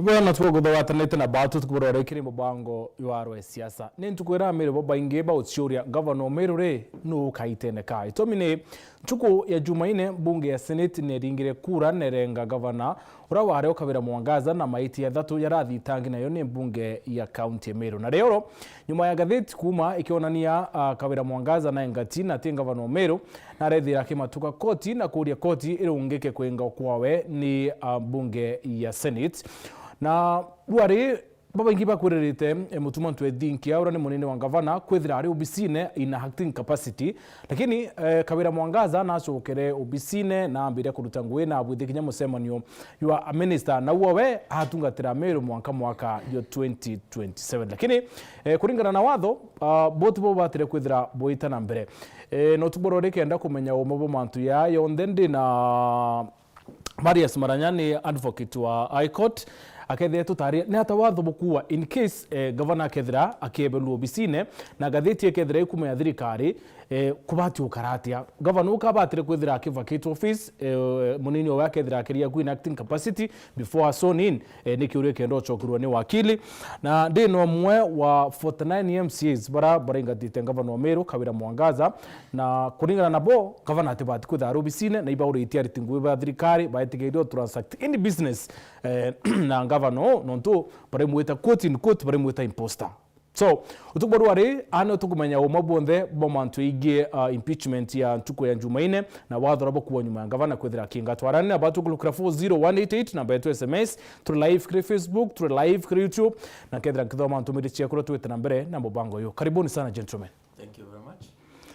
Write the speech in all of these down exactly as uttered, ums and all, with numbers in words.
Bwana, twaguthawatanite na batu tukubura uri kiri mubango jwa rwe siasa. Ni ntuku ira Ameru babaingi bauciuria gavana o Meru ri, nu ukaitene ka? Itumi ni ntuku ya Jumaine, mbunge ya Senate neringire kura nerenga gavana ura wari o Kawira Mwangaza na maiti jathatu jarathitangi nayo ni mbunge ya kaunti ya Meru. Na rioro, nyuma ya ngatheti kuuma ikionania, ah, Kawira Mwangaza na engati na ti gavana o Meru, na arethira akimatuka koti na kuuria koti irungike kwinga kwawe ni, ah, mbunge ya Senate. Na rwari babaingi bakwiririte, eh, Mutuma Ntwethinkia, uria ni munini wa gavana, kwithira ari obisine in acting capacity. Lakini, eh, Kawira Mwangaza nacokere obisine na ambire kuruta ngui na abwithi kinya mucemanio jwa minister, na uo we atungatira Meru mwanka mwaka jwa twenty twenty-seven. Lakini, eh, kuringana na watho, ah, boti bo batire kwithira boita na mbere. Eh, no tuboro rikenda kumenya umo bo mantu ya yonthe ndi na Marius Maranya ni advocate wa High Court, akethira tutari ni ata watho bukuwa in case, eh, gavana akethira akiebelwa obisine na ngatheti ikethira ikuma ya thirikari, eh, kubati ukara atia? Gavana ukabatire kwithira akivacate office, eh, munini owe akethira akiria ku in acting capacity before a sworn in, eh, ni kiuria kenda ucokerwa ni wakili. Na ndi no mwe wa forty-nine M C As bara baringatite gavana wa Meru, Kawira Mwangaza, na kuringana nabo, gavana atibati kwithira ari obisine, na ibauritie ariti ngui ba thirikari baetikiirie o transact any business, eh, na gavana o, nontu barimwita, quote in quote, barimwita imposter. So, utuku bwa rwari, ane utukumenya uma bwonthe bwa mantu igie, uh, impeachment ya ntuku ya Jumaine, na watho uria bukuwa nyuma ya gavana kwithira akinga. Twarane na batu kulukira four zero one eight eight, namba yetu S M S, turi live kiri Facebook, turi live kiri YouTube, na kethira nkithoma ntumiri ciaku uria twite na mbere na mubango uyu. Karibuni sana, gentlemen. Thank you very much.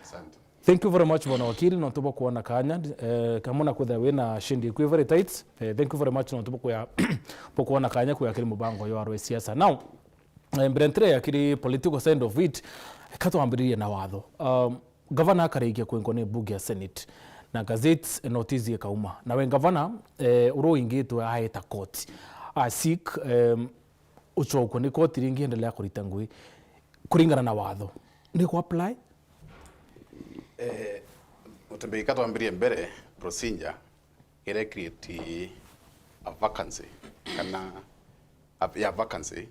Asante. Thank you very much, bwana wakili, nontu bwa kuona kanya, eh, kamwe na kwithira wina shindi ikwi very tight. Eh, thank you very much nontu bwa kuya-, bwa kuona kanya kuya kiri mubango uyu wa rwe siasa. Now, eh, mbere ntire ya kiri political side of it, ka twambiririe na watho. Um, gavana akarikia kwingwa ni mbunge ya Senate, na gazette notice ikauma. Na we gavana, eh, uria uingitwe aeta court. A seek, um, ucokwe ni koti ringi endelea kurita ngui kuringana na watho. Ni ku apply? Eh, utembei ka twambirie mbere, procedure ire create a vacancy, kana a, ya vacancy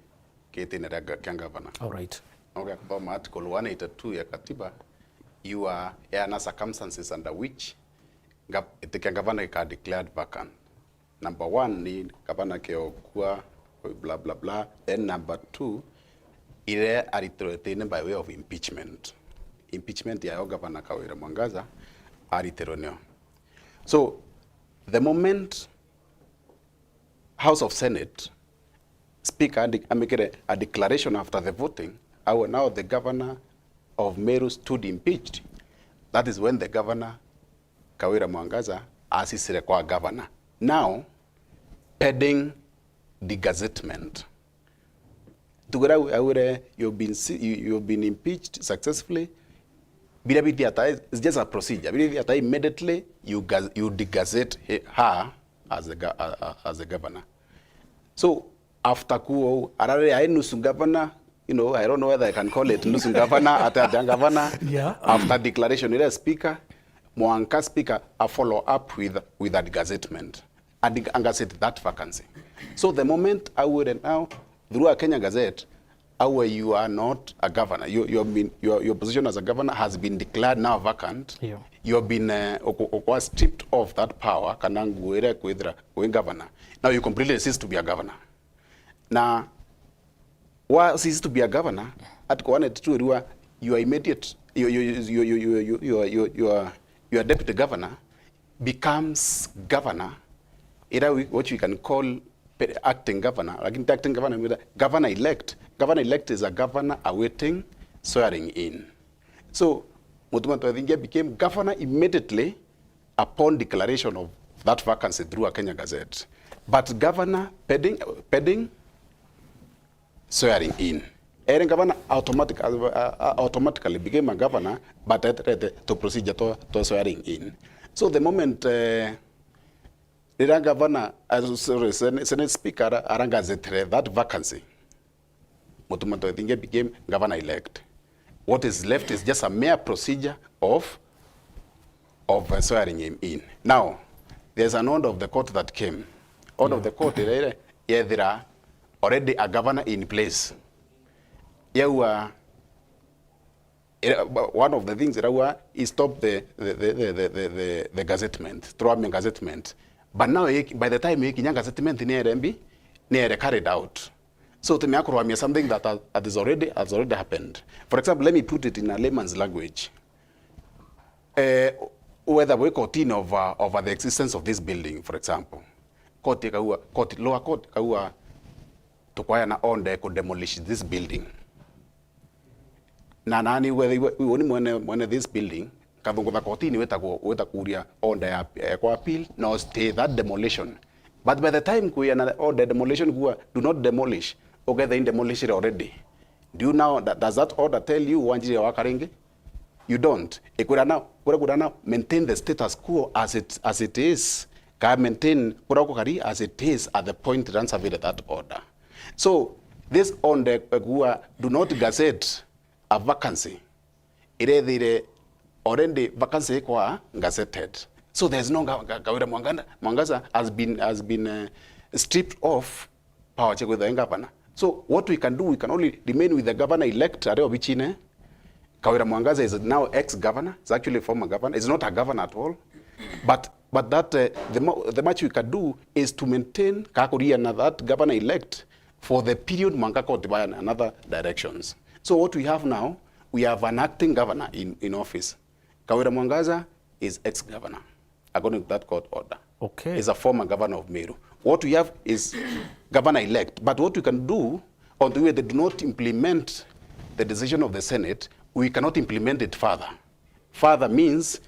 kitine ria ga-, kia gavana. All right. Ugathoma article one eighty-two ya katiba, you are, yana circumstances under which gav-, iti kia gavana gika declared vacant. Number one ni gavana kiokua, bla, bla, bla. Then number two, ire aritirwe itine by way of impeachment. Impeachment yayo gavana Kawira Mwangaza aritirwe nio. So, the moment House of Senate, Speaker andi-, amikire a declaration after the voting, au now the governor of Meru stood impeached. That is when the governor Kawira Mwangaza asisire kwa governor. Now, pending degazettement. Tugira au-, aure, you've been si-, you, you've been impeached successfully. Biria bithiata, it's just a procedure. Biria bithiata, immediately you gaz-, you degazette he-, her as the go-, uh, uh, as the governor. So, after kuo, arare ai nusu governor, you know, I don't know whether I can call it nusu governor, ate ate governor. Yeah. After declaration ile speaker, mwanka speaker a follow up with, with a degazettement. And degazetted that vacancy. So the moment I would now, through a Kenya Gazette, awe you are not a governor. You, you have been, your, your position as a governor has been declared now vacant. Yeah. You have been, uh, okwa stripped of that power, kana nguo iria kwithira wi governor. Now you completely cease to be a governor. Na wa cease to be a governor, article one eighty-two irua, your immediate, your, your, your deputy governor becomes governor, ira we, what we can call pe-, acting governor, lakini acting governor, governor elect. Governor elect is a governor awaiting swearing in. So, Mutuma Ntwethingia became governor immediately upon declaration of that vacancy through a Kenya Gazette. But governor pending, pending swearing in. Ere gavana automatic-, uh, uh, automatically became a governor, but eterete to procedure to, to swearing in. So the moment, uh, riria gavana, uh, sorry, Senate, Senate Speaker ara-, arangazetere that vacancy, Mutuma Ntwethingia became governor elect. What is left is just a mere procedure of, of, uh, swearing him in. Now, there's an order of the court that came. Order of the court iria ire yethira already a governor in place. Yaua, ira-, one of the things iraua is stop the, the, the, the, the, the, the gazettement, turamia gazettement. But now, i-, by the time ikinya gazettement ni ere mbi, ni ere carried out. So, tumia kurwamia something that has, that is already, has already happened. For example, let me put it in a layman's language. Eh, whether we kotini over, over the existence of this building, for example. Koti ikaua, koti, lower court ikaua, tukwayana order ku demolish this building. Na nani whether iwe, iwe ni mwene, mwene this building, kathungutha kotini weta ku-, weta kuria order ya, ya kwa appeal, no stay that demolition. But by the time kuya na order demolition kuwa, do not demolish, uketha in demolish already. Do you now, that, does that order tell you wanjire waka ringi? You don't. Ikwira now, kura kura now, maintain the status quo as it, as it is. Ka maintain kura kukari as it is at the point that surveyed that order. So, this order, eh, kuwa, do not gazette a vacancy. Irethire already vacancy ikwa gazetted. So there's no Ga-, Ga-, Kawira Mwangana-, Mwangaza has been, has been, uh, stripped of power cia kwithirwa e governor. So what we can do, we can only remain with the governor elect aria obichine. Kawira Mwangaza is now ex-governor, is actually a former governor, is not a governor at all. But, but that, uh, the mo-, the much we can do is to maintain ka kuriana that governor elect for the period mwanka court by another directions. So what we have now, we have an acting governor in, in office. Kawira Mwangaza is ex-governor, according to that court order. Okay. Is a former governor of Meru. What we have is governor-elect. But what we can do, on the way they do not implement the decision of the Senate, we cannot implement it further. Further means,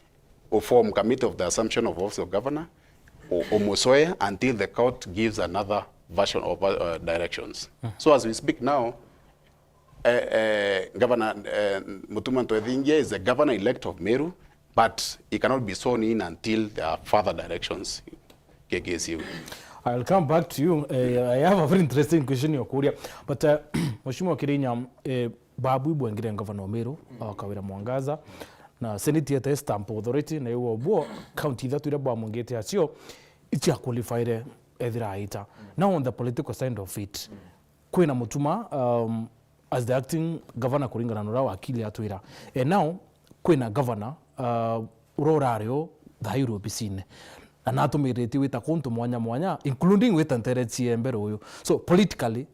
o form committee of the assumption of office of governor, o, o musoya until the court gives another version of, uh, directions. So as we speak now, eh, eh, Governor, eh, Mutuma Ntwethingia is the governor-elect of Meru, but he cannot be sworn in until there are further directions. K K C U. I'll come back to you. Eh, I have a very interesting question ya kuria. But, eh, Mheshimiwa Kirinya, eh, babu ibwengire governor wa Meru, o Kawira Mwangaza, na Senate yete stamp authority, na iwe obuo, county ithatu iria bwamwingite acio, itia qualifyire ethira aita. Now on the political side of it, kwina Mutuma, um, as the acting governor kuringana na uria wakili atwira. And now, kwina governor, uh, uria urari o thairi obisine. Na natumiritie wita kuntu mwanya mwanya, including wita ntere cia mbere uyu. So, politically,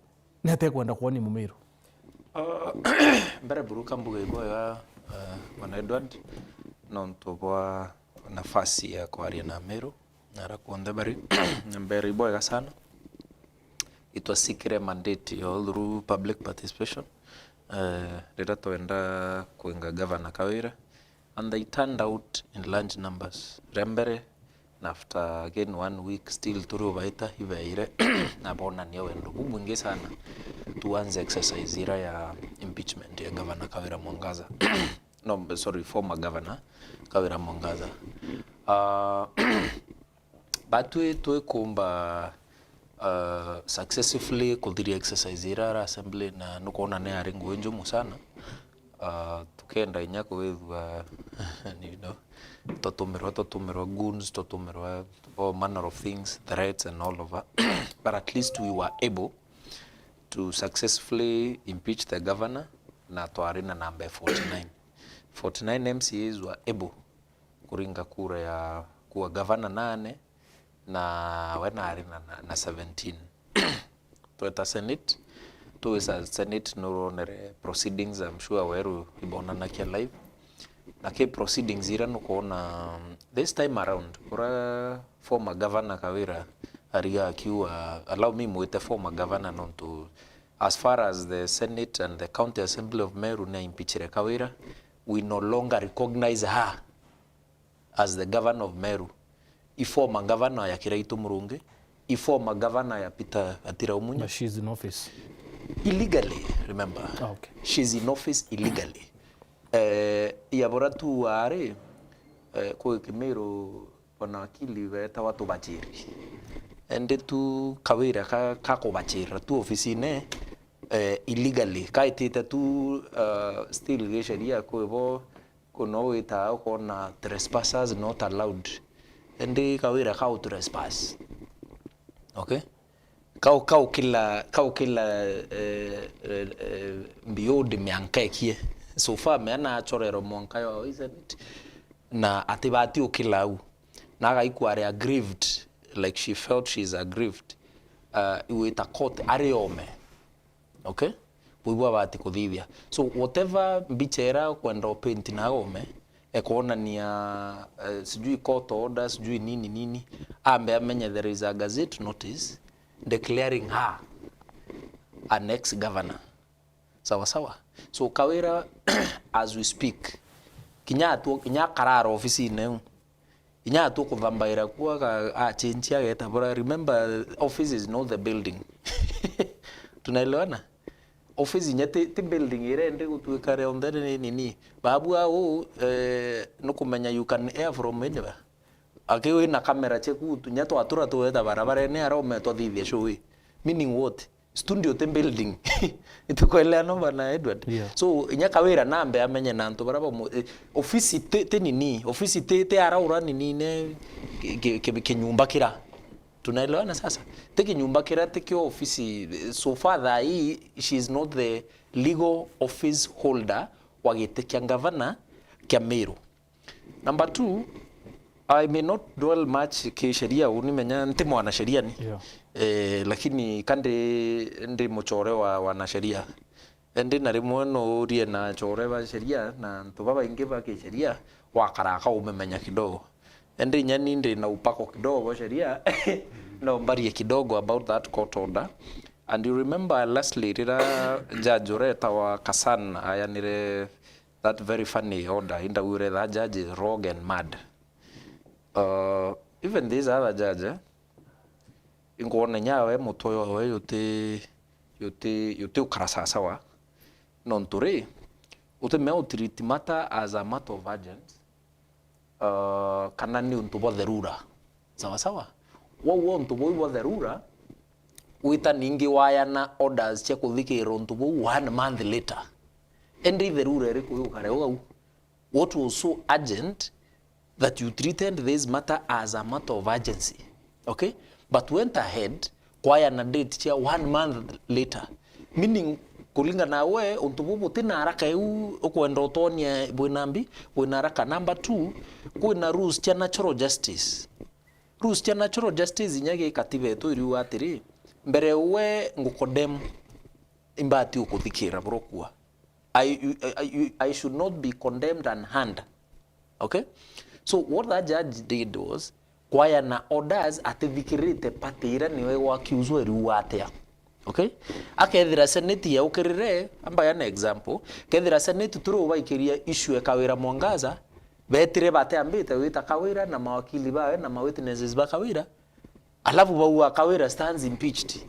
ni atia kwenda kwoni Mumiru? Uh, mbere buruka mbuga ibwega, uh, Bwana Edward, nontu bwa nafasi ya kwaria na Meru, na ara kunthe bari, mbere ibwega sana. Itwasikire mandate yo through public participation, eh, riria twenda kwinga Governor Kawira, and they turned out in large numbers. Ria mbere, na after again one week, still turi ubaita, ibeire, na bonania wendo bubwingi sana towards exercise ira ya impeachment ya Governor Kawira Mwangaza. No, sorry, former Governor Kawira Mwangaza. Ah, Batwi twikumba, uh, successfully kuthiria exercise ira ara assembly, na nukwona ni yari ngui njumu sana. Uh, tukenda inya kwithua, you know, twatumirwa, twatumirwa goons, twatumirwa all manner of things, threats and all of that. But at least we were able to successfully impeach the governor, na twari na namba ya forty-nine. Forty-nine M C As were able kuringa kura ya kuwa gavana nane, na we nari na, na, na seventeen. Tweta Senate, tuwisa Senate nuronere proceedings, I'm sure weru ibonanakia live. Na ki proceedings ira nukwona, um, this time around, ura former governor Kawira ariga akiuga, allow me mwite former governor nontu as far as the Senate and the County Assembly of Meru ni impeachire Kawira, we no longer recognize her as the governor of Meru. I former governor ya Kiraitu Murungi, i former governor ya Peter Atira Umunya. But she's in office. Illegally, remember. Ah, okay. She's in office illegally. Eh, ya bora tu ari, eh, kwi Kimiru, bwana wakili, betawa tubachiri. Ende tu Kawira ka, ka kubachira tu ofisine, eh, illegally. Kaitite tu, eh, still gisheria kwi bo, kuno wita ukona trespassers not allowed. Indi Kawira ka u trespass. Okay? Kau, kau kila, kau kila, eh, eh, eh, mbiudi mianka ikie. So far, meana achorerwa mwanka yo, isn't it? Na atibati ukila au. Na agaikua ari aggrieved, like she felt she is aggrieved. Uh, iwita court ari ome. Okay? Bwibwa abati kuthithia. So, whatever mbicha ira kwenda upaint na ome, ekwonania, eh, sijui court order, sijui nini nini, ambe amenye there is a gazette notice declaring her an ex-governor. Sawa sawa. So, Kawira, as we speak, kinya atu, kinya karara ofisine u. Inya atu kuthambaira kuo aga, achinchia ageta bura. Remember, office is not the building. Tunaelewana? Office inya ti, ti building ira indi gutuika rionthe ni nini. Babu au, eh, nukumenya you can hear from anywhere. Aki wina kamera cheku, inya twatura tuweta barabarene ara ume twathithia show ii. Meaning what? Studio ti building. Itukwelewa no bana Edward? Yeah. So, inya Kawira nambe amenye na antu bara bamu, eh, ofisi ti, ti nini, ofisi ti, ti araura nini ne ki, ki, ki, kinyumba kira. Tunaelewana sasa? Ti kinyumba kira, ti kio ofisi. So far thaa hii, she is not the legal office holder wa giti kia gavana kia Meru. Number two, I may not dwell much ki sheria, unimenya nti mwana sheria ni. Yeah. Eh, lakini kandi ndi muchore wa wanasheria. Indi na rimwe no urie na achore ba sheria na antu babaingi ba kisheria, wakaraka umemenya kidogo. Indi inya ni ndi na upako kidogo bwa sheria, no mbarie kidogo about that court order. And you remember lastly, rira judge uretawa Kasan ayanire that very funny order, indauire that judge is wrong and mad. Uh, even this other judge, eh, inkwona nyawe mutwe yowe yuti, yuti, yuti ukara sasawa. Nontu ri, utimea utreat matter as a matter of urgent, uh, kana ni untu bwa therura. Sawa sawa? Wau untu buu bwa therura, wita ningi wayana orders cia kuthikira untu buu one month later. Indi therura iriku yukare au? What was so urgent that you treated this matter as a matter of urgency? Okay? But went ahead, kwayana date cia one month later. Meaning, kuringana na we, untu buu buti na haraka iu ukwenda utonia bwina mbi, bwina haraka. Number two, kwina rules cia natural justice. Rules cia natural justice inya gi katiba yetu iriuga atiri, mbere we ngukondemn, imbati ukuthikira burokua. I, I, I, I should not be condemned unheard. Okay? So what that judge did was, kwayana orders atithikirite party ira niwe wakiuzwa riu atia. Okay? Akethira Senate yaukirire, amba yana example, kethira Senate turi ubaikiria issue ya Kawira Mwangaza, betire bateambite wita Kawira na mawakili bawe na ma witnesses ba Kawira, alafu bauga Kawira stands impeached.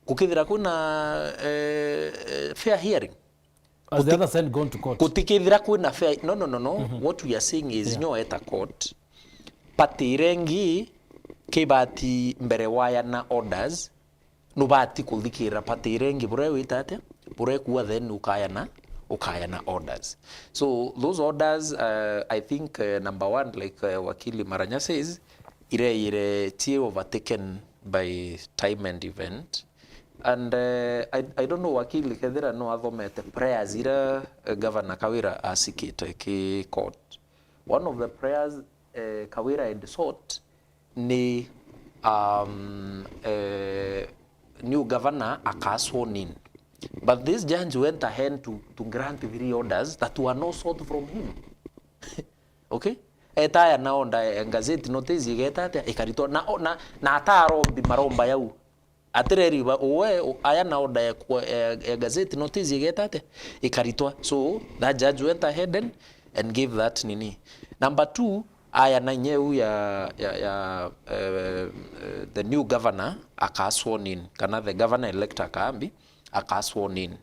Gukethira kwina, eh, eh, fair hearing. As the Guti-, other side gone to court. Gutikethira kwina fair, no, no, no, no. Mhm. What we are saying is, yeah, nyo eta court. Party irengi kibati mbere wayana orders, nubati kuthikira party irengi buria wita atia, buria kuwa then ukayana, ukayana orders. So those orders, uh, I think, uh, number one, like, uh, Wakili Maranya says, ireire tie overtaken by time and event. And, uh, I, I don't know, wakili, kethira no athomete prayers ira, uh, Governor Kawira asikite ki court. One of the prayers, uh, Kawira had sought ni, um, uh, new governor aka sworn in. But this judge went ahead to, to grant three orders that were not sought from him. Okay? Etaya na order ya gazette notice igeta atia ikaritwa na, na, na atarombi maromba yau. Atireri ba, uwe, u-, aya na order ya, ya, ya gazette notice igeta atia ikaritwa. So that judge went ahead and, and gave that nini. Number two, aya na inya iu ya, ya, ya, eh, eh, the new governor aka sworn in, kana the governor elect akaambi, aka sworn in.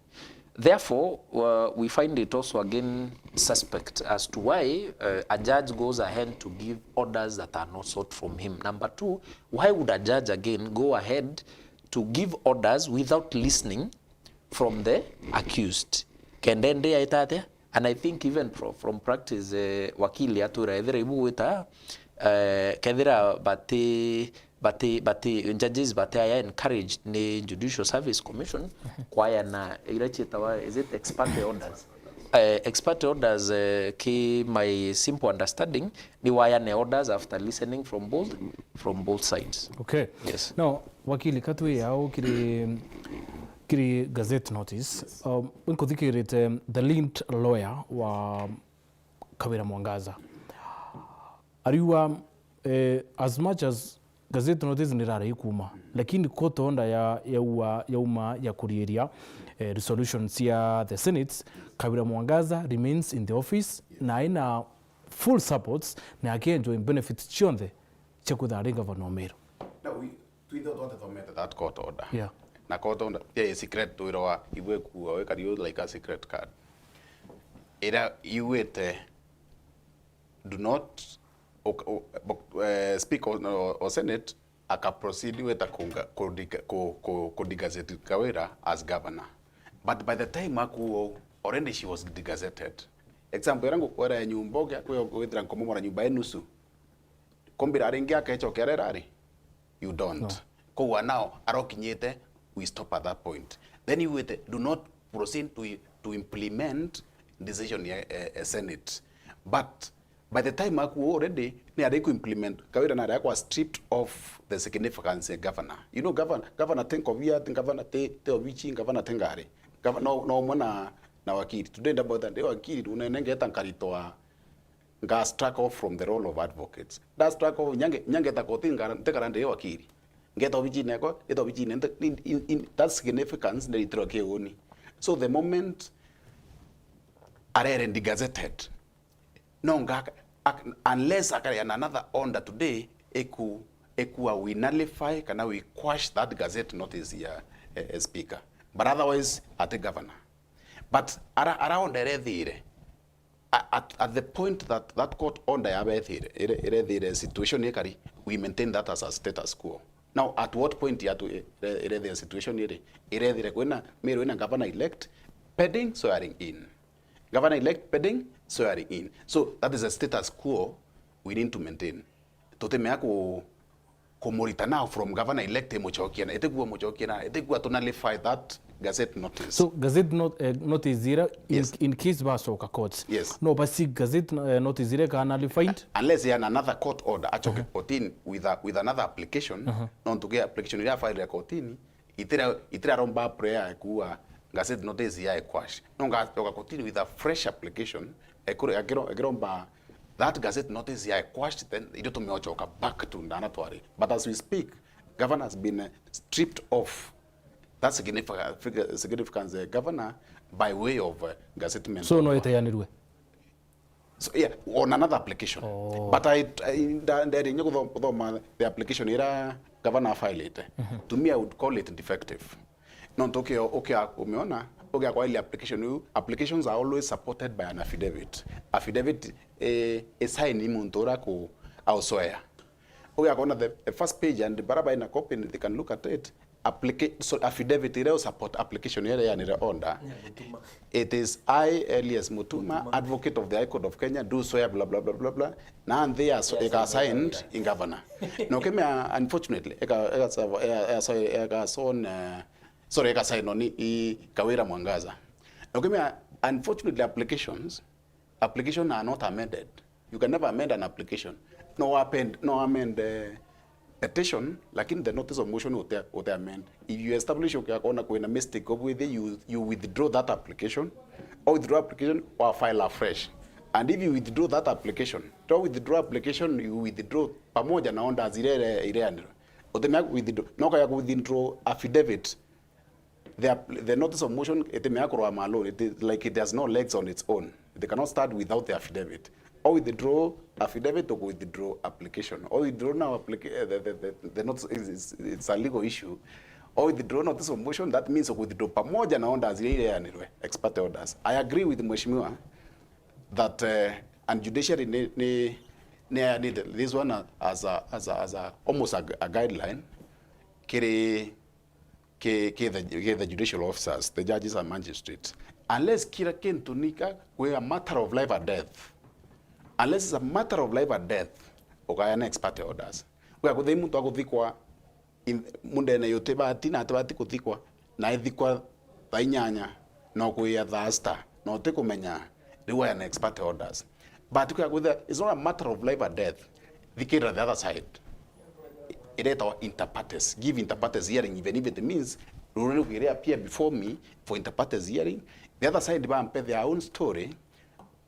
Therefore, uh, we find it also again suspect as to why, uh, a judge goes ahead to give orders that are not sought from him. Number two, why would a judge again go ahead to give orders without listening from the accused? Kenda ende aita atia? And I think even from, from practice, eh, wakili atwira ethira ibu gwita, eh, kethira bati bati, bati, judges bati aya encouraged ni Judicial Service Commission kwayana ira cietawa, is it ex parte orders? Eh, ex parte orders, eh, ki my simple understanding, ni wayane orders after listening from both, from both sides. Okay. Yes. Now, wakili, katwi yao kiri, kiri gazette notice. Um, nkuthikirite the lead lawyer wa Kawira Mwangaza. Ariuga, eh, as much as gazette notice ndirari kuuma, lakini court order ya, yaua, yauma ya kuriiria, eh, resolution cia the Senate, Kawira Mwangaza remains in the office na aina full supports na aki enjoy benefits cionthe cia kwithira ari governor wa Meru. Now, we, twithe twathe thomete that court order. Yeah. Na court order, pia i secret twirwa ibwe kuwa wikari u like a secret card. Ira iwite, do not, o, o, bo, eh, speaker o, o, o Senate aka proceed weta kunga, kudiga, ku, ku, kudigazeti Kawira as governor. But by the time akuo, already she was degazetted. Example, ira ngukwera ya nyumba, ugia kwi, withira nkomomora nyumba e nusu. Kombira ringi akechokera irari? You don't. No. Koguo now, arokinyite, we stop at that point. Then you wait, do not proceed to, to implement decision ya, eh, eh, Senate. But by the time akuo already, ni ari ku implement, Kawira na ari akwa stripped of the significance ya governor. You know, governor, governor think of year, governor te, te obichi, governor te ngari. Governor, no, no mwana na wakili. Today, about that, wakili, unene ngeta nkaritwa nga strike off from the role of advocates. Nda strike off, nyange, nyangeta koti, nga, ntekara ndi wakili. Ngeta obichine yako, ngeta obichine, nte, in, in, in that significance, ndiritirwa kiuni. So the moment arere degazetted, no nga, ak, unless akare another order today, eku, eku we nullify, kana we quash that gazette notice ya, eh, eh, speaker. But otherwise, ati governor. But ara, ara order erethire, a-, at, at the point that that court order yabethire, ire-, irethire situation ikari, we maintain that as a status quo. Now, at what point yatu, ire-, irethire situation iri, irethire kwina, Meru ina governor elect pending swearing in. Governor elect pending swearing in. So, that is a status quo we need to maintain. Tutimea ku, kumurita now from governor elect imucokia na, itikua mucokia na, itikua to nullify that gazette notice. So, gazette not, eh, notice ira in, yes, in case bacoka courts. Yes. No, but si gazette, eh, notice ira ka nullified? Unless yana another court order, acoke, uh-huh, kotini with a, with another application, uh-huh, nontu ki application ira file ya kotini, itira, itira romba prayer ya kuwa gazette notice ya quash. No ngacoka kotini with a fresh application, ekure, ekiro, ekiromba that gazette notice ya quashed, then ithu tumeochoka back to ndana twari. But as we speak, governor has been, uh, stripped of that significant, significance, uh, governor, by way of, uh, gazettement. So, no iteanirwe? So, yeah, on another application. Oh. But I, I, nda-, nderi nye kuthoma, kuthoma the application ira governor filed. Mm-hmm. To me, I would call it defective. Nontu ukia, ukia umeona, ukia kwa ile application, you, applications are always supported by an affidavit. Affidavit, eh, is sign ni muntu ura ku, au swear. Ukia kuona the, the first page and baraba ina copy, they can look at it. Applica-, so affidavit ire support application ire yanire order. Yeah, Mutuma. It is I, Elias Mutuma, Mutuma, advocate of the High Court of Kenya, do swear, blah, blah, blah, blah, blah. Na nthi ya so, ika signed in governor. No kemea, unfortunately, ika, ika, ika, ika, ika sign, uh, sorry, ika sign on i Kawira Mwangaza. No kemea, unfortunately, applications, application are not amended. You can never amend an application. No append, no amend, uh, petition, lakini the notice of motion ute, ute amend. If you establish, okay, akona kwina mistake of with, you, you withdraw that application, or withdraw application, or file afresh. And if you withdraw that application, to withdraw application, you withdraw pamoja na orders ire, ire, ire aniro. Utemea withdraw, no kaya withdraw affidavit. The app-, the notice of motion, itimea kurwa malori. It is like it has no legs on its own. They cannot stand without the affidavit. Or withdraw affidavit or withdraw application. Or withdraw now applica-, eh, the, the, the, the notice is, is, it's a legal issue. Or withdraw notice of motion, that means withdraw pamoja na orders ile ile yanirwe, ex parte orders. I agree with Mheshimiwa that, uh, and judiciary ni, ni, ni, ni this one as a, as a, as a, almost a, a guideline. Kiri ki, ki the, ki the judicial officers, the judges and magistrates, unless kira kintu nika kwi a matter of life or death, unless it's a matter of life or death, ukaya na ex parte orders. Gwakuthii muntu akuthikwa in-, mundene yutibati na atibati kuthikwa, na ethikwa thaa inyanya, no kwia thaa sita, na utikumenya, riu aya na ex parte orders. But gwakuthia, it's not a matter of life or death. Thikirira the other side. Iretawa inter partes. Give inter partes hearing, even if it means ruriri kwire appear before me for inter partes hearing. The other side bampe their own story,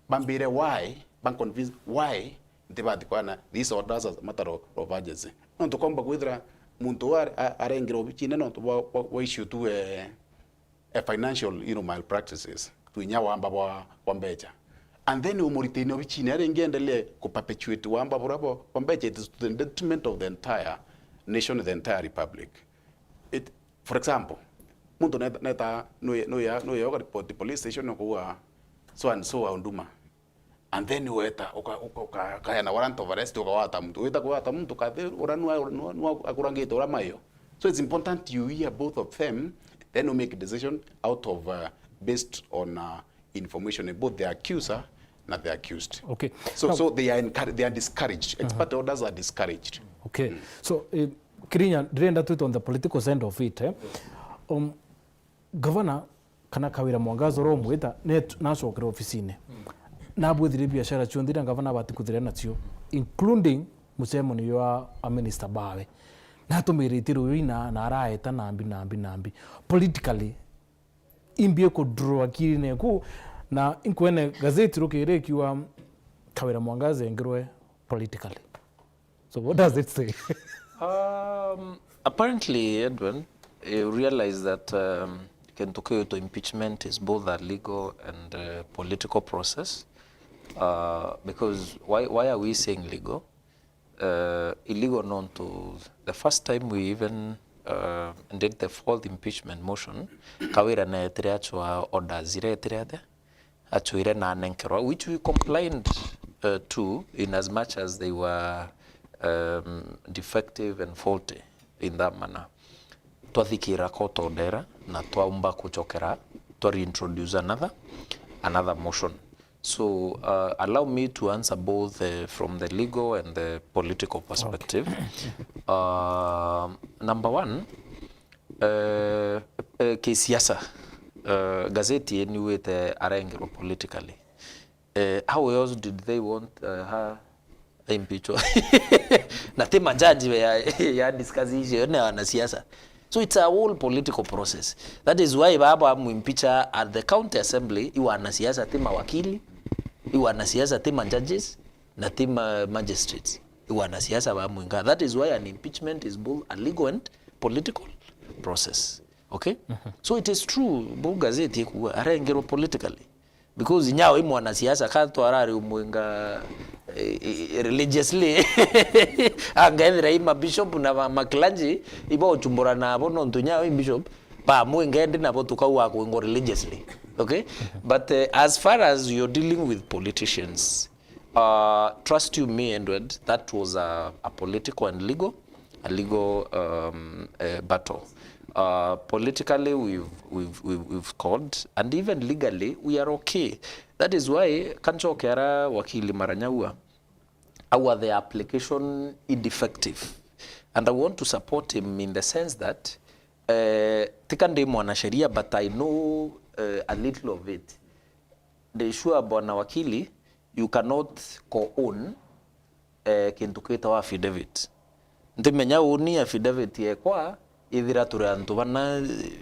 bambire why, ban convince why ntibathi kwana these orders as a matter of, of urgency. Nontu komba kwithira muntu uu are-, a-, arengire obicine nontu bwa, bwa, bwa issue tu, eh, eh, financial, you know, malpractices, tu inya wamba bwa, bwa mbecha. And then umuritini obicine aringi endelee ku perpetuate wamba bura bwa, bwa mbecha, it is to the detriment of the entire nation, the entire republic. It, for example, muntu neta, neta, nuya, nuya, nuya ukaripoti police station ukuuga so and so wa Huduma. And then weta, uka-, uka-, uka-, ukayana warrant of arrest, ukawata muntu. Wita kuwata muntu, kathi ura nwa, nwa, nwa akurangite ura mayo. So it's important you hear both of them, then you make a decision out of, uh, based on, uh, information, both the accuser na the accused. Okay. So, now, so they are encour-, they are discouraged. Ex parte orders are discouraged. Okay. So, eh, Kirinya, ndirenda twite on the political side of it, eh? Um, Gavana kana Kawira Mwangaza uria umwita, net-, nacokere ofisine. Nabwithire biashara cionthe iria gavana abati kuthira nacio, including mucemanio jwa a minister bawe. Natumiritie ruui na, na araeta nambi, nambi, nambi. Politically, imbi iku draw akirine eku, na inkwene gazeti rukiri ikiuga Kawira Mwangaza engirwe politically. So what does it say? Um, apparently, Edwin, you realize that, um, kintu kiu to impeachment is both a legal and, uh, political process. Uh, because why, why are we saying legal? Uh, illegal nontu the first time we even, uh, did the fourth impeachment motion, Kawira neetire achwa orders iretire athe, achwire na anenkerwa, which we complied, uh, to in as much as they were, um, defective and faulty in that manner. Twathikira court order na twaumba kuchokera, twa reintroduce another, another motion. So, uh, allow me to answer both, uh, from the legal and the political perspective. Uh, number one, eh, eh, kisiasa, eh, gazeti iniugite arengirwo politically. Eh, how else did they want, eh, her impeachment? Na ti majaji ya, ya discuss issue ni wanasiasa. So it's a whole political process. That is why baba muimpeacha at the county assembly, i wanasiasa, ti mawakili, i wanasiasa, ti majudges, na ti ma-, magistrates. I wanasiasa ba mwinga. That is why an impeachment is both a legal and political process. Okay? So it is true, bu gazeti ikuuga, arengerwa politically. Because nyao i mwanasiasa, ka twarari umwinga, eh, eh, religiously. Angethira i mabishop na ma-, maclergy, ibo uchumbura nabo nontu nyao i bishop, ba mwinga endi nabo tukauga akwingwa religiously. Okay? But, eh, as far as you're dealing with politicians, Uh, trust you me, Edward, that was a, a political and legal, a legal, um, uh, battle. Uh, politically, we've, we've, we've, we've called, and even legally, we are okay. That is why kanchoke ara wakili Maranyagua, our the application is defective. And I want to support him in the sense that, uh, tika ndi mwanasheria, but I know, uh, a little of it. Ndi sure, bwana wakili, you cannot co-own, eh, kintu gitawa affidavit. Ntimenya uni affidavit yekwa, ithira turi antu bana,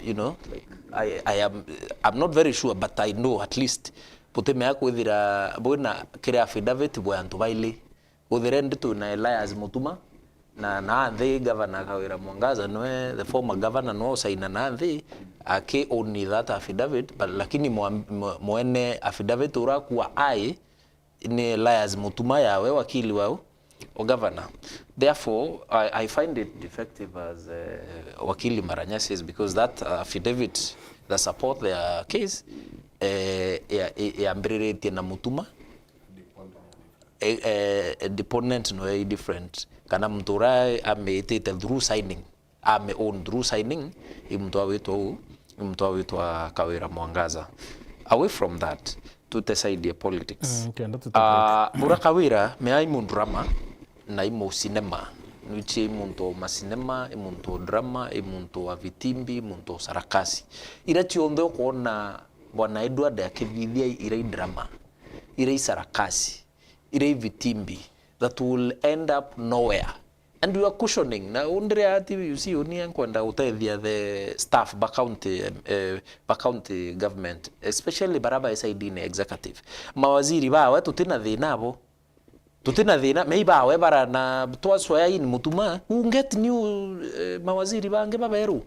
you know, like, I, I am, I'm not very sure, but I know at least. Butimenya kwithira bwina kiri affidavit bwe antu baili. Uthire ndi twina Elias Mutuma, na, na nthi Governor Kawira Mwangaza nwe, the former governor, nwe usaina na nthi, aki own that affidavit, but lakini mwa-, mwa-, mwene affidavit urakua ai ni Elias Mutuma yawe wakili wau, o governor. Therefore, I, I find it defective as, uh, wakili Maranya says, because that affidavit that support their case, eh, ya-, ya-, yambiriritie na Mutuma, eh, eh, deponent no i different. Kana muntu uria amitite through signing, ame own through signing, i muntu awitwa u, i muntu awitwa Kawira Mwangaza. Away from that, tute side ya politics. Mm, kenda tute Ah, bura Kawira, me ai mu drama, na i mu cinema, Nuchi i muntu o macinema, i muntu o drama, i muntu wa vitimbi, i muntu o sarakasi. Ira cionthe ukwona Bwana Edward akithithia ira i drama, ira i sarakasi, ira i vitimbi, that will end up nowhere. And you are cushioning. Na undire ati, you see, uni nkwenda gutethia the staff ba county, eh, ba county government, especially bara ba S I D na executive. Mawaziri bawe tutina thina abo. Tutina thina, mei bawe bara na twaswear in mutuma, who get new, eh, mawaziri bangi baberu.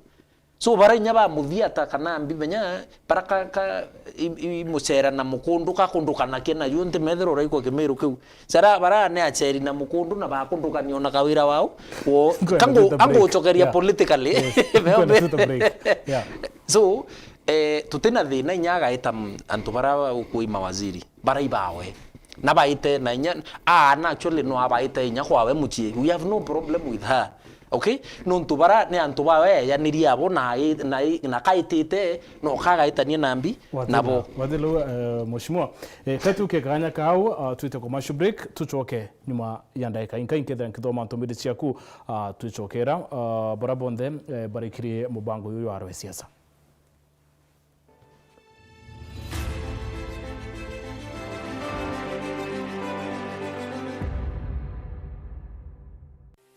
So bara inya ba muthiata kana mbi menya, bara ka, ka, i, i, mucera na mukundu kakundukana kina yu nti methira uraigua kimiru kiu. Cara bara ni aceri na mukundu na bakundukania ona kawira wao. Wo, Nkwenda kangu, twita break. Angucokeria Yeah. politically. Yes. Nkwenda twita break. Yeah. So, eh, tutina thina inya agaita m-, antu bara ukui mawaziri. Bara ibawe. Na baite na inya, ah, na actually no abaite inya kwawe mucii. We have no problem with her. Okay? Nontu bara ni antu bawe eyanirie abo na ai-, na ai-, na kaitite, no kagaitania na mbi, Wathira, nabo. Wathira, eh, mheshimiwa. Eh, katuke kanya kau, ah, twite commercial break, tucoke nyuma ya ndagika inka inkethira nkithoma ntumiri ciaku, ah, twicokera, ah, bara bonthe, eh, barikiri mubango uyu wa Arwe Siasa.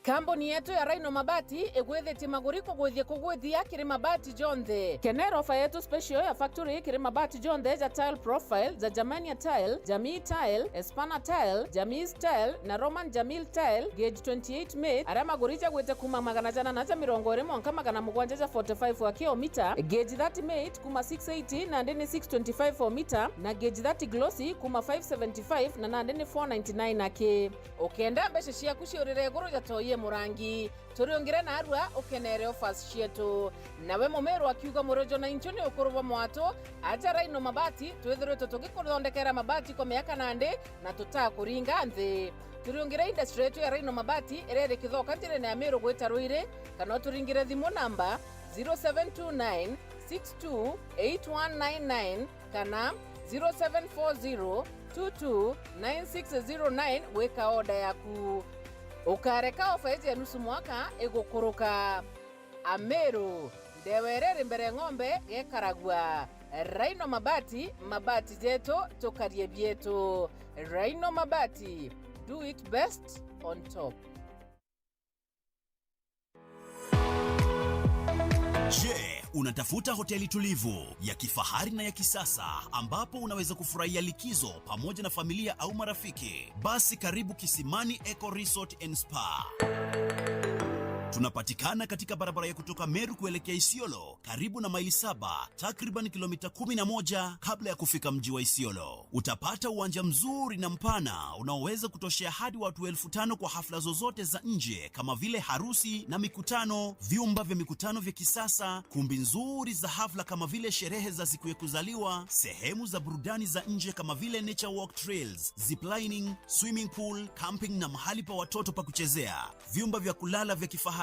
Kambuni yetu ya Rhino Mabati igwithitie maguri kugwithia kugwithia kiri mabati jonthe. Kenera ofa yetu special ya factory kiri mabati jonthe ja tile profile, ja Germania tile, Jamii tile, Espana tile, Jamii tile na Roman Jamil tile, gauge twenty-eight mate, aria maguri jagwite kuma magana jana na ja mirongo iri mwanka magana mugwanja ja forty-five wa kilomita, gauge thirty mate kuma six eighty nandi ni six twenty-five o mita, na gauge thirty glossy kuma five seventy-five na nandi ni four ninety-nine aki. Ukenda mbeca ciaku ciurire iguru ja toi e murangi, turiungire narua ukenere offers cietu. Nawe mumiru akiuga murojo na inchu ni ukuru bwa mwatu, aja Rhino Mabati, twithiritwe tugikuthondekera mabati kwa miaka nandi na tutakuringa nthi. Turiungire industry yetu ya Rhino Mabati iria iri Kithoka njirene ya Miru gwita Ruiri, kana uturingire thimu namba zero seven two nine six two eight one nine nine kana zero seven four zero two two nine six zero nine gwika order yaku. Ukareka ofa iji ya nusu mwaka igukuruka. Ameru, ndewa iria iri mbere ng'ombe gekaragua. Rhino Mabati, mabati jetu, tukarie bietu. Rhino Mabati, do it best on top. Je, unatafuta hoteli tulivu, ya kifahari na ya kisasa ambapo unaweza kufurahia likizo pamoja na familia au marafiki? Basi karibu Kisimani Eco Resort and Spa. Tunapatikana katika barabara ya kutoka Meru kuelekea Isiolo, karibu na Maili Saba, takriban kilomita kumi na moja kabla ya kufika mji wa Isiolo. Utapata uwanja mzuri na mpana unaoweza kutoshea hadi watu elfu tano kwa hafla zozote za nje kama vile harusi na mikutano, vyumba vya mikutano vya kisasa, kumbi nzuri za hafla kama vile sherehe za siku ya kuzaliwa, sehemu za burudani za nje kama vile nature walk trails, ziplining, swimming pool, camping na mahali pa watoto pa kuchezea, vyumba vya kulala vya kifahari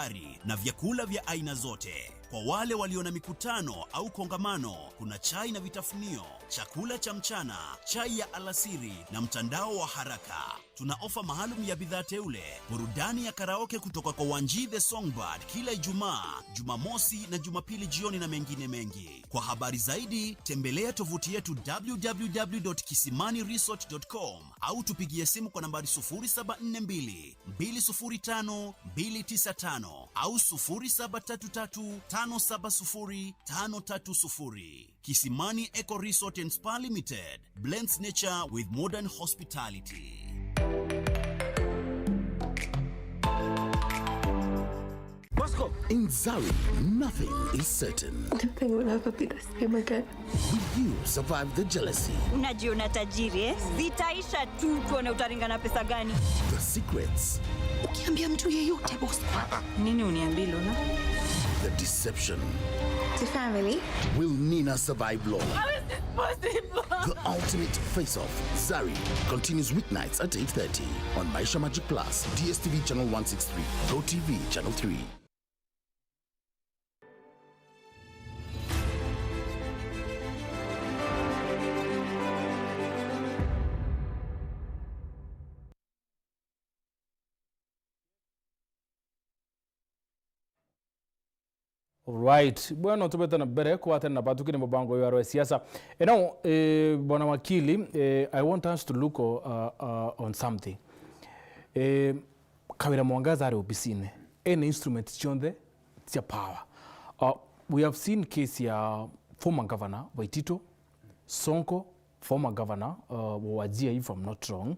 na vyakula vya aina zote. Kwa wale walio na mikutano au kongamano, kuna chai na vitafunio, chakula cha mchana, chai ya alasiri na mtandao wa haraka. Tuna ofa maalum ya bidhaa teule, burudani ya karaoke kutoka kwa Wanji the Songbird kila Ijumaa, Jumamosi na Jumapili jioni na mengine mengi. Kwa habari zaidi, tembelea tovuti yetu w w w dot kisimani resort dot com au tupigie simu kwa nambari sufuri saba nne mbili, mbili sufuri tano, mbili tisa tano au sufuri saba tatu tatu, tano saba sufuri, tano tatu sufuri. Kisimani Eco Resort and Spa Limited blends nature with modern hospitality. Bosco! In Zari, nothing is certain. Nothing will ever be the same again. Will you survive the jealousy? Unajiona tajiri, eh? Zitaisha tu, tuone utaringa na pesa gani. The secrets. Ukiambia mtu yeyote, boss. Nini uniambie, Luna? The deception. The family. Will Nina survive long? How is this possible? The ultimate face-off. Zari continues weeknights at eight thirty on Maisha Magic Plus, D S T V channel one six three, Go T V channel three. Alright. Bwana, tubete na mbere kwatana na batuki ni mubango ya siasa. And now, eh, bwana wakili, eh, I want us to look, uh, uh, on something. Eh, Kawira Mwangaza ari obisine. Ena instruments cionthe cia power. Uh, we have seen case ya former governor Waititu, Sonko, former governor, uh, wa Wajir, if I'm not wrong.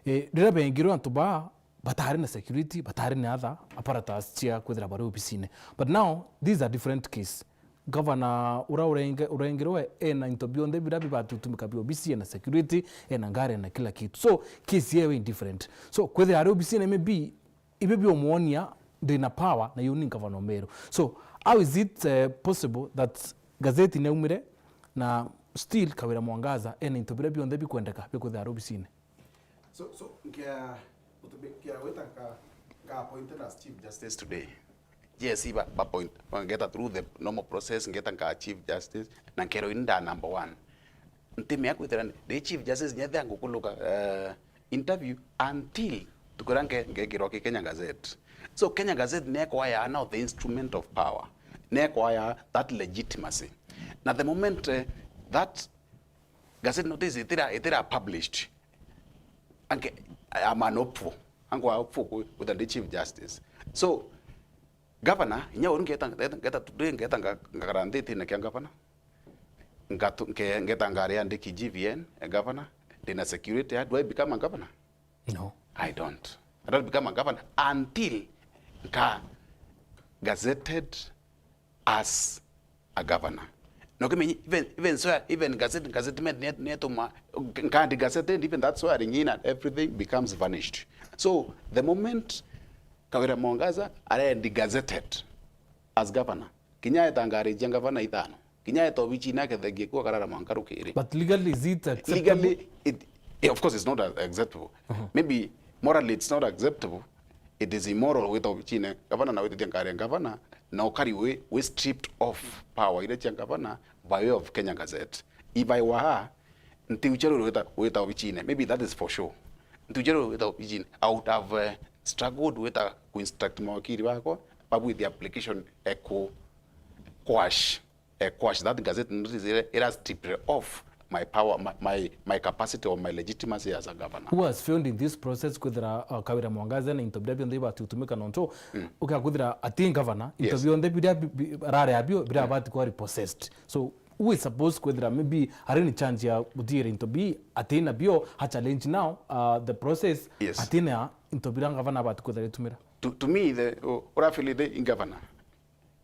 Eh, riria bengirwe antu ba batari na security, batari na other apparatus cia kwithira bari obisine. But now, these are different case. Governor ura urenge-, urengirwe ena into bionthe bira bibatutumika bia obisi, ena security, ena ngari, ena kila kitu. So, case yewe indifferent. So, kwithira ari obisine maybe, ibi biomwonia ndina power na yu ni governor Meru. So, how is it, eh, possible that gazeti neumire na still Kawira Mwangaza ena into bira bionthe bikwendeka bikwithira ari obisine? So, so, nkia, nkia wita nka, nka appointed as Chief Justice today. Yes, iba, ba appoint, ngeta through the normal process, ngeta nka Chief Justice, na nkero ini nda number one. Ntimea kwithira ndi Chief Justice, nyethea ngukuluka, eh, interview until tukira nge-, ngekirwa ki Kenya Gazette. So Kenya Gazette nekwaya now the instrument of power. Nekwaya that legitimacy. Na the moment, eh, that gazette notice itira, itira published, anke, I'm an hopeful. Anko hopeful ku-, with the Chief Justice. So, governor, inya uru ngeta, ngeta, ngeta today, ngeta nga-, ngakara nthitine kia governor. Ngatu-, nge-, ngeta ngari andiki G V N, a governor, ndina security, do I become a governor? No. I don't. I don't become a governor until nka gazetted as a governor. Na ukimenye, even, even so, even gazette, gazettement ni, ni etuma, nka degazetted, even that swearing in and everything becomes vanished. So, the moment Kawira Mwangaza are degazetted as governor, kinya etangarijia ngavana ithano, kinya eta obichine akethagie kuo karara mwanka rukiri. But legally, is it acceptable? Legally, it, eh, of course, it's not a-, acceptable. Maybe morally it's not acceptable. It is immoral wita obichine ngavana na witithia ngari ya ngavana, na ukari wi, wi stripped of power iria cia ngavana by way of Kenya Gazette. If I were her, ntiucha ruru wita, wita obichine. Maybe that is for sure. Ntiucha ruru wita obichine. I would have, eh, struggled wita ku instruct mawakili bakwa, babwithia application eku quash, eh, quash that gazette notice ira, ira stripped off my power, my, my, my capacity or my legitimacy as a governor. Who has failed in this process kwithira, uh, Kawira Mwangaza na into biria bionthe ibati gutumika nontu, mm, ukia kwithira ati governor, into, yes, bionthe biria bi-, bi-, arari abio biria, mm, abati kuba repossessed. So, who is supposed kwithira maybe ari ni chance ya gutiira into bi ati nabio, a challenge now, uh, the process, yes, ati na into biria governor abati kwithira gitumira? To, to me, the, u-, ura fail the governor.